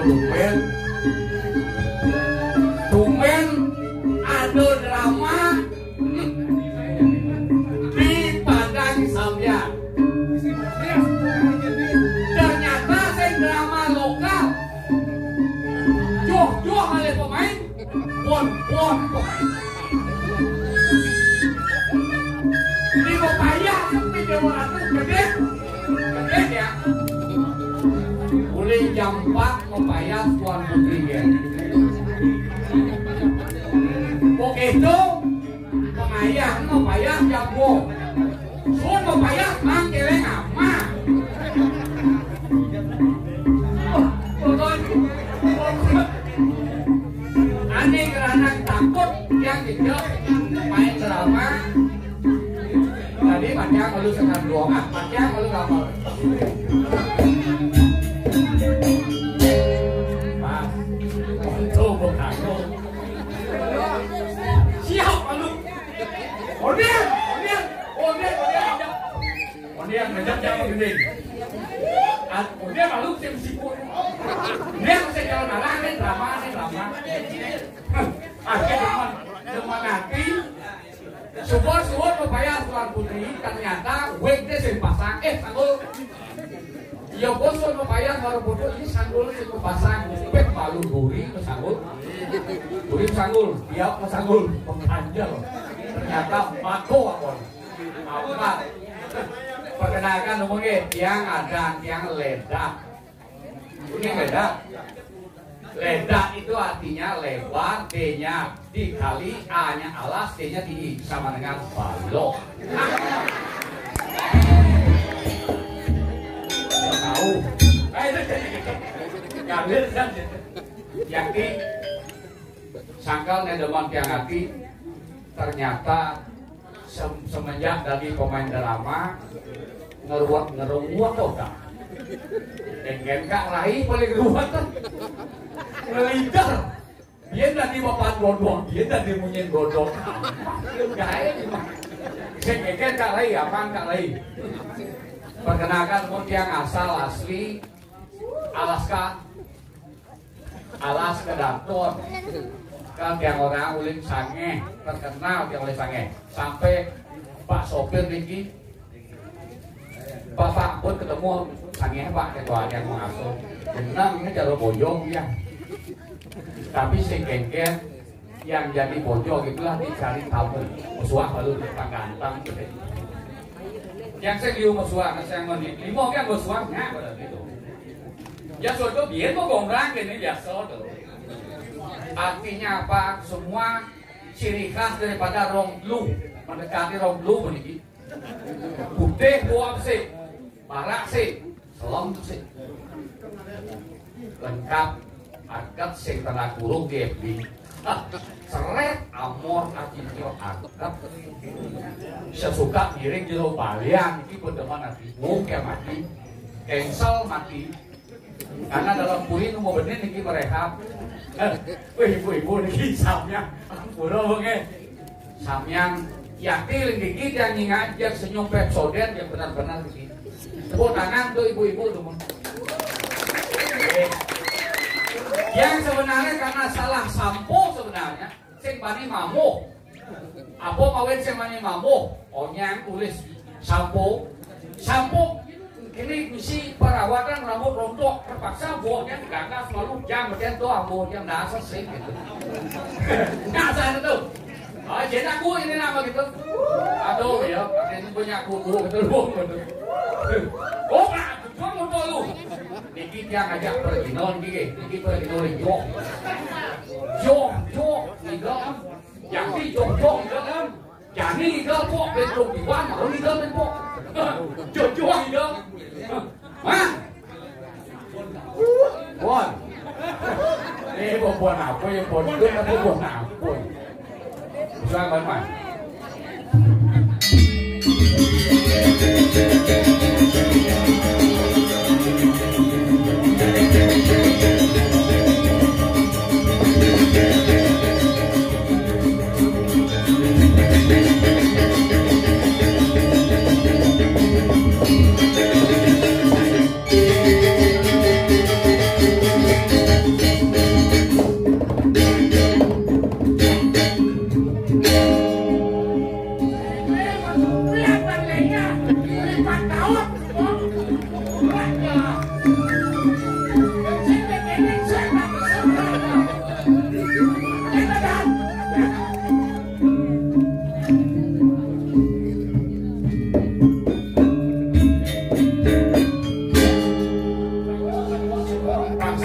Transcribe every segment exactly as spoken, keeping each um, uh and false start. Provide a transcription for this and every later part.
Tumben, tumben ada drama di Padang Sambian. Ternyata sing drama lokal. Joh-joh oleh pemain, bon-bon pemain. Di Papaya sepi dia orang tu, gede, gede ya. Boleh jam empat Papaya Tuan Putri ya. Begitu, pengayah Papaya jam dua. Sun Papaya mang keleng ama. Pokok, pokok. Ane kerana takut yang tidak main drama. Tadi pakai malu sekan doang, ah, pakai malu kapal. Pas. Tuh, bukan. Siap, malu. Order, order, order, order. Order, ngajak jangan gede. Ah, order, malu, saya mesti pun. Dia mesti jalan arah, ini drama, ini drama. Akhirnya, teman, teman hati. Subuh-subuh Papaya Tuan Putri, ternyata wig dia sing pasang. Eh, sanggul. Ya, bos, Papaya baru bodoh, ini sanggul sing pasang. Pek malu duri, sanggul. Duri sanggul, dia apa sanggul? Pengganjal. Ternyata mako apa? Apa? Perkenalkan, ngomong, eh, tiang ada, tiang ledak. Ini ledak. Ledak itu artinya lebar, D-nya dikali, A-nya alas, T-nya tinggi, sama dengan balok. Tahu? Eh, itu jadi gitu. Ngambil kan gitu. Yakin sangkal nedeman tiang hati, ternyata sem- semenjak dari pemain drama ngeruat ngeruat kok, Kak. Dengan Kak Rai paling ruat kan. Ngelidar. Dia tadi bapak godong, dia tadi munyin godong. Gaya gimana? Saya keken Kak Rai, apa Kak Rai? Perkenalkan, mun tiang asal asli Alaska. Alas ke Daton. Kan tiang orang ulin Sangeh, terkenal tiang ulin Sangeh. Sampai Pak sopir niki, Bapak pun ketemu Sangeh, Pak, ketua tiang mengasuh. Benar, ini cara boyong ya. Tapi sing kengken yang jadi bojo gitulah, dicari tamu. Musuh baru depan ganteng gitu. Yang saya liu musuh, saya meni lima kan musuh, nah, pada gitu. Ya, suatu biar mau gombrang gini, biasa tuh. Artinya apa? Semua ciri khas daripada rong telu, mendekati rong telu begini. Putih buah sih, barak sih, selem sih. Lengkap, adat sing tengah kurung di F B. Seret amor ati kio adat. Sesuka ngiring jero balian, iki pun demen ati. Wong ke mati. Cancel mati. Karena dalam puri nunggu benih niki merehab. Wih, ibu-ibu niki samyang. Ampura wonge. Samyang yakti niki yang ngajak senyum Pepsodent yang benar-benar niki. Tepuk tangan tuh ibu-ibu tuh. Yang sebenarnya karena salah sampo sebenarnya. Sing bani mambuh. Apa kawin sing bani mambuh? Onyang tulis sampo. Sampo. Ini mesti perawatan rambut rontok, terpaksa buahnya ganas, lalu jam, kemudian tuh ambo jam dasar sih gitu. Dasar itu. Ah, jadi aku ini nama gitu. Aduh ya, ini punya kuku gitu. Oh, Pak, gua mau tahu lu. Niki tiang ajak pergi non gini, niki pergi non joh. Joh, joh, gitu. Yang di joh, joh, gitu kan. Jani ngigal pok, betruk iwan, mau ngigal pok. Jojo ngigal. Hah? Bon. Eh, bon, bon apa ya, bon? Itu tapi bon apa ya? Selamat, Mas.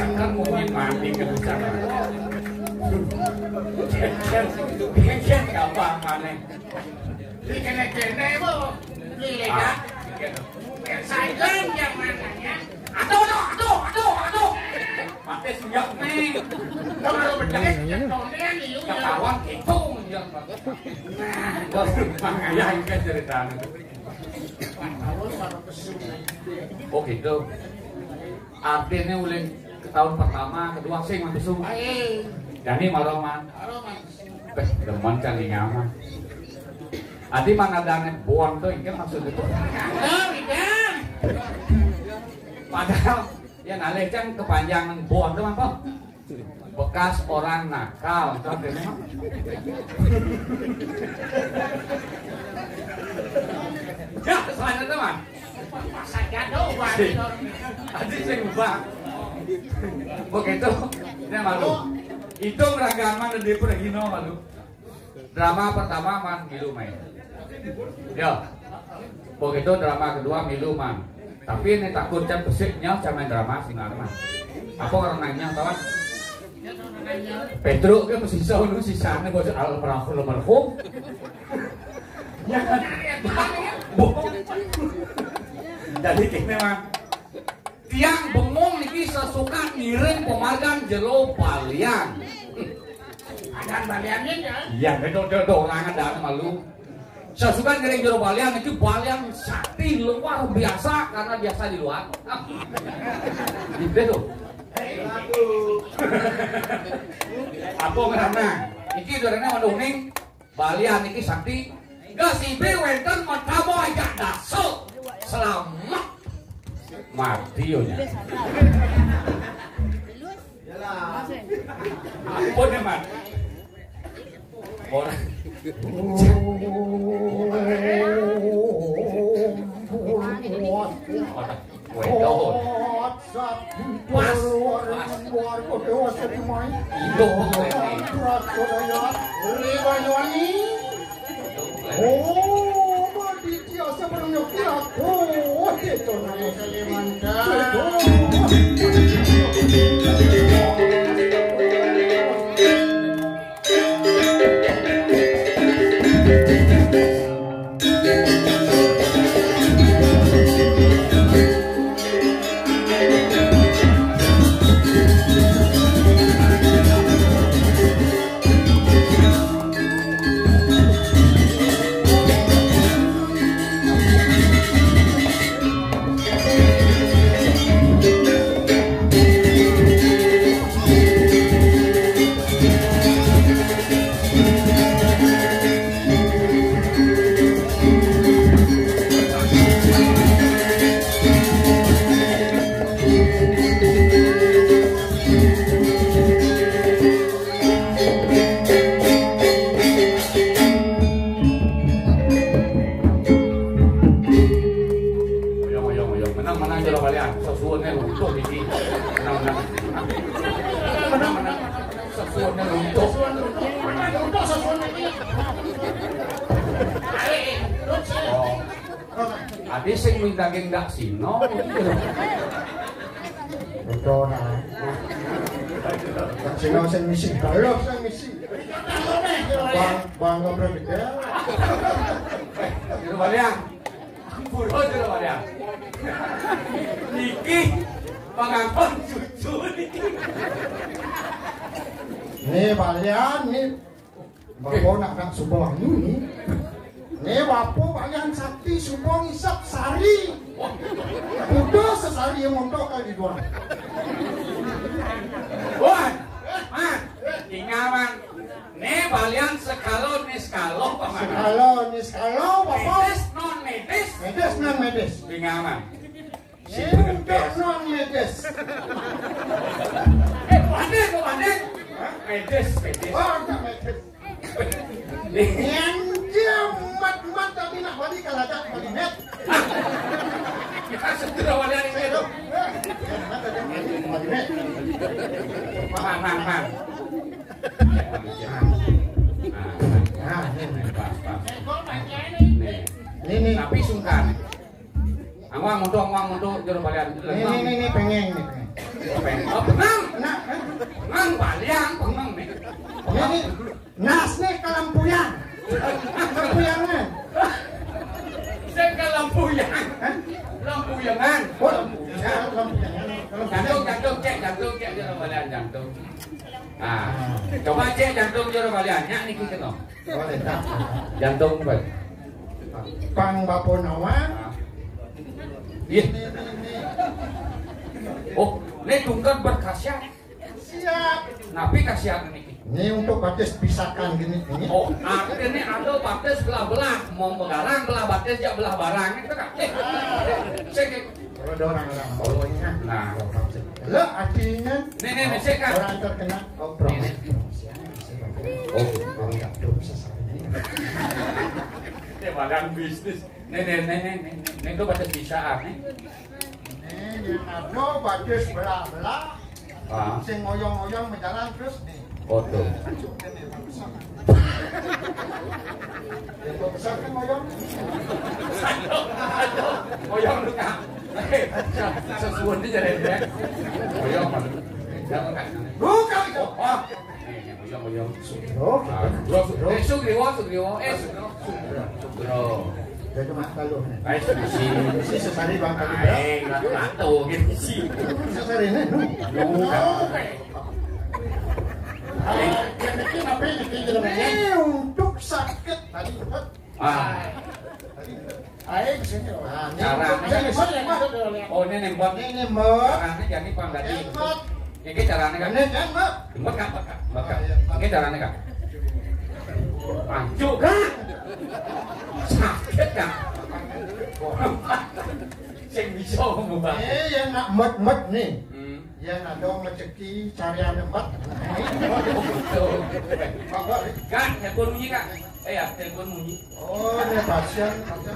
Kan mungkin mati ke sana. Bikin gampang maneh. Dikene-kene, Bu. Lile, ah, kan? Saja yang mananya. Aduh, aduh, aduh, aduh, aduh. Mati siap nih. Kalau bener, ya, tondean, liu, ya. Ketahuan itu, ya. Nah, terus makanya ini ceritanya. Oh, gitu. Artinya ulin ke tahun pertama, kedua sing masuk. Ae. Jani maroman. Maroman. Beh, demen kan nyaman. Adi mana dane bon tuh, ini maksud itu. Nah, iya. Padahal ya nalih kan kepanjangan bon tuh apa? Bekas orang nakal, contohnya. Ya, selanjutnya, Mas. Saja dong, Mas. Tadi saya ubah. Begitu, ini malu. Itu ragaman di Perhino malu. Drama pertama man milu main. Ya. Begitu drama kedua milu man. Tapi ini takut kan besiknya sama drama sinarma. Apa orang nanya, kawan? Petruk kan masih sisa, nu sisanya bos almarhum, almarhum. Ya kan? Bohong. Jadi kita memang tiang bengong niki sesuka ngiring pemargan jero balian. Ada baliannya ya? Iya, betul, betul, betul. Orang ada malu. Sesuka ngiring jero balian niki balian sakti luar biasa karena biasa di luar. Gitu tuh. Apa ngerana? Iki dorene waduh ning balian iki sakti. Gasibe wenten metamo ajak daso. Selamat. Mati yo nya. Ampun ya, Mat. Ora. Wedok. Pas, pas. Iya, Pak. Oh, Aditya sebenarnya kira. Oh, itu nama Kalimantan. Ayo, ayo, ayo. Menang, menang, jero balian. Sesuwunne runtuh iki. Menang, menang. Menang, menang. Sesuwunne runtuh. Menang, runtuh, sesuwunne iki. Oh. Ade sing minta daging dak sino. Betul, nah. Dak sino sing misi, balok sing misi. Bang, bang, ngobrol gitu ya. Jero balian. Ampura, jero balian. Niki pangangkon cucu niki. Nih, balian, nih. Bapa nak, nak suba anu ni. Ni bapa balian sakti suba ngisap sari. Udah sesari yang montok kali dua. Wan, Man, tinggal, Man. Ni balian sekalo, ni sekalo, Pak Man. Sekalo, ni sekalo, bapa. Medis, non medis. Medis, non medis. Tinggal, Man. Ini untuk non medis. Eh, pandai, kok pandai? Hah? Medis, medis. Oh, enggak medis. Yang dia mat-mat tapi nak balik kalau ada balik net. Kita segera balik hari ini, dong. Balik net. Man, man, man. Nah, ini. Pas, pas. Nih. Ini, ini. Tapi sungkan. Angwang untuk, angwang untuk, jero balian. Ini, ini, ini, ini, pengen, ini, pengen. Bengong, bengong. Nah, kan? Bengong, balian, bengong nih. Ini nasne kalampuyan. Kalampuyangan. Saya kalampuyan. Hah? Lampuyangan. Oh, lampuyan, lampuyangan. Kalau jantung, jantung, cek jantung, cek dia balian jantung. Nah, coba cek jantung dia balian, ya niki kena. Oh, tidak. Jantung, Pak. Pang Bapak Nawa. Nah. Iya. Ini, ini, ini. Oh, ini tungkat berkhasiat. Siap. Napi khasiat niki? Ini untuk batis pisakan gini, ini. Oh, artinya ada batis belah-belah. Mau begarang belah batis ya belah barang gitu kan. Eh, saya kayak kalau ada orang-orang bawahnya. Nah, lo artinya. Nih, nih, nih, saya kan. Orang terkena. Oh, promosi. Nih, nih. Promosi. Oh, kalau nggak terus sesuatu. Ini badan bisnis. Nih, nih, nih, nih, nih, nih, itu batis pisaan nih. Nih, yang ada batis belah-belah. Ah. Sing ngoyong-ngoyong berjalan terus nih. Waduh. Yang besar kan ngoyong. Ngoyong lu, Kak. Sesuatu jadi, ya. Ngoyong, Pak. Jangan, Kak. Bukan. Oh, oh. Nih, nih, ngoyong, ngoyong. Sugro. Ah, Sugro, Sugro. Eh, Sugriwo, Sugriwo. Eh, Sugro. Sugro. Sugro. Dia cuma tahu. Eh, Sugro. Si sesari bang tadi. Eh, nggak tahu gitu sih. Sesari ini, nu. Lu. Ini untuk sakit tadi, Pak. Ah. Ayo ke sini, Pak. Nah, ini caranya. Ini, Pak, yang itu, Pak. Oh, ini nembak. Ini nembak. Caranya jadi, Pak, tadi. Nembak. Ini caranya kan? Ini nembak. Nembak, Kak, Kak, Kak. Oh, iya, Pak. Ini caranya, Kak. Pancu, Kak. Sakit, Kak. Sing bisa ngomong, Pak. Eh, yang nak met-met nih. Hmm. Yang ada rezeki cari anak mat. Betul. Pak, Pak. Kak, telepon munyi, Kak. Eh, ya, telepon munyi. Oh, ini pasien, pasien.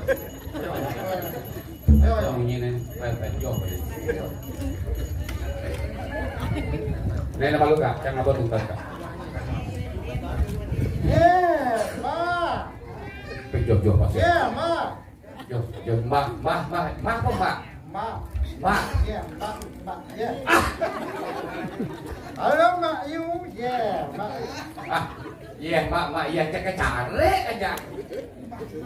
Ayo, ayo. Munyi nih, bel, bel, yo, bel. Nih, nama lu, Kak? Yang apa tuh, Kak? Iya, Pak. Pejok, jok, pasien. Iya, Pak. Yo, yo, Mbak, Mbak, Mbak, Mbak apa, Mbak? Mbak. Mbak. Iya, Mbak, Mbak, iya. Ah. Halo, Mbak Yu. Iya, Mbak. Ah, iya, Mbak, Mbak, iya, cek cari aja.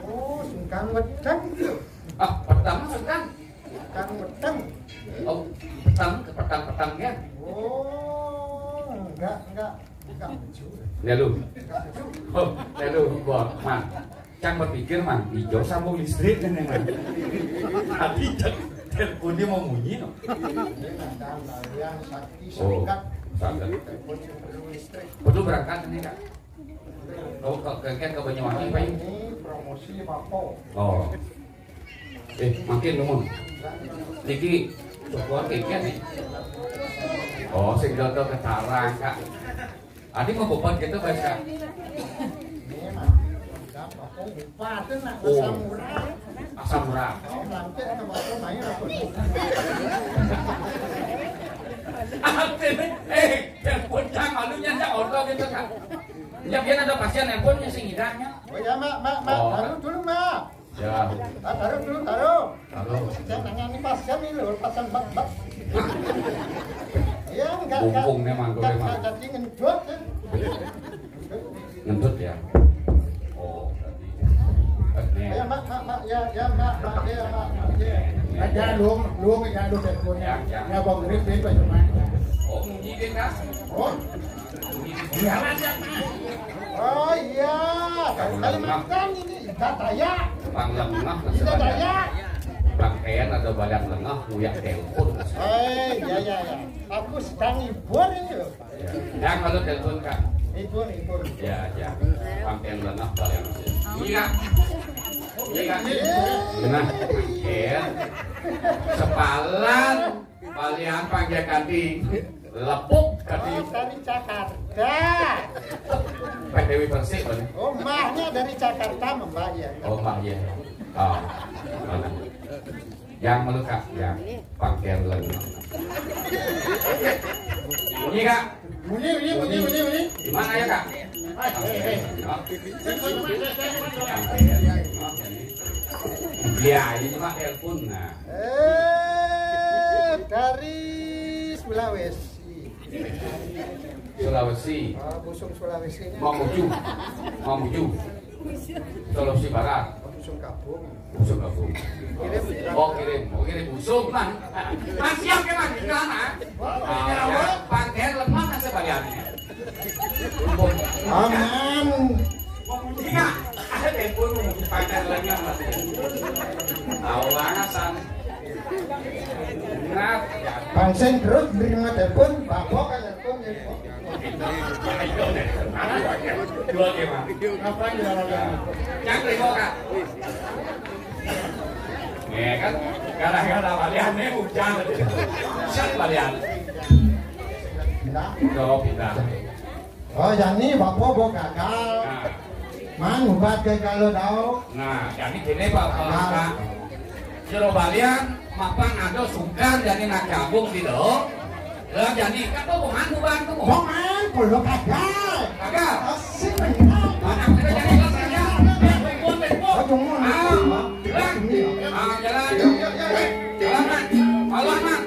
Oh, sengkang wedang itu. Ah, pertama sengkang. Sengkang wedang. Oh, petang, petang, petang ya. Oh, enggak, enggak, enggak lucu. Ya lu. Enggak lucu. Oh, ya lu, gua, man. Cang berpikir, man, hijau sambung listrik kan, man. Tadi cang teleponnya mau munyi, no. Ini ada yang sakti, oh, sangkat. Sangkat. Telepon sambung listrik. Perlu berangkat ini, Kak? Oh, ke, ke, ke Banyuwangi, Pak? Ini promosi apa? Oh. Eh, makin numun. Niki, coba kengken nih. Oh, sing jodoh ketarang, Kak. Adi mau beban gitu, Pak, Kak? Ini mah, apa? Bupaten nak, oh. Asam urat. Asam urat. Oh, nanti ada waktu main apa? Artinya, eh, telepon cang malunya, cang ordo gitu, Kak. Ya, biar ada pasien nelponnya sing ngidangnya. Oh ya, Mak, Mak, Mak, oh. Taruh dulu, Mak. Ya. Ah, taruh dulu, taruh. Taruh. Saya nanya ini pasien ini loh, pasien bak-bak. Ya, enggak, enggak. Bungkung memang, enggak, memang. Enggak jadi ngendut, ya. Ngendut, ya. Oh, berarti. Eh, nih. Ya, Mak, Mak, Mak, ya, ya, Mak, Mak, ya, Mak, Mak, ya. Aja lu, lu aja lu teleponnya. Ya, ya. Ya, Bang Rip, dia banyak main. Oh, munyi dia, Kak. Oh. Iya. Oh iya, dari Kalimantan ini, Ida Dayak. Pang lengah, Ida Dayak. Pakaian ada badan lengah, nguyak telepon. Eh, iya, iya, iya. Aku sedang libur ini loh. Ya. Yang kalau telepon, Kak. Libur, libur. Ya, ya. Pakaian lengah, badan. Iya. Iya, Kak. Iya. Nah, pakaian. Sepalan. Balian panggil kanti lepuk kanti. Oh, dari Jakarta. Pak Dewi Persik, Bang. Oh, mahnya dari Jakarta, Mbak, ya. Oh, mah, iya. Oh. Yang melukat, ya. Pakai lagi. Ini, Kak. Bunyi, bunyi, bunyi, bunyi, bunyi. Di mana ya, Kak? Hai, hai, hai. Iya, ini cuma telepon, nah. Eh, dari Sulawesi. Sulawesi. Ah, Busung Sulawesinya. Mamuju. Mamuju. Sulawesi Barat. Busung Kabung. Busung Kabung. Kirim. Oh, kirim. Oh, kirim Busung, Mas. Mas, siap ya, Mas? Di sana. Ah, ya. Pakai lemah kan sebaliannya. Aman. Iya, ada telepon mau pacar lagi sama dia. Tahu banget, San. Benar, ya. Bang Sen terus nerima telepon, bapak kan telepon, telepon. Dua gimana? Apa yang dilakukan? Yang terima, Kak. Ya kan? Gara-gara baliannya hujan. Siap balian. Pindah. Jawab pindah. Oh, jani bapak bawa gagal. Nah. Man, ubat gagal lo dau. Nah, jani kene, Pak, Pak. Jero balian, mapan ada sungkan, jani nak gabung gitu. Lah, jani kan tuh bukan bukan tuh. Bukan, kalau gagal. Gagal. Asik benar. Mana kita jadi gagal ya? Kumpul, kumpul. Oh, cuma. Ah, jalan. Ah, jalan. Yuk, yuk, yuk, yuk. Jalan, Man. Jalan, Man.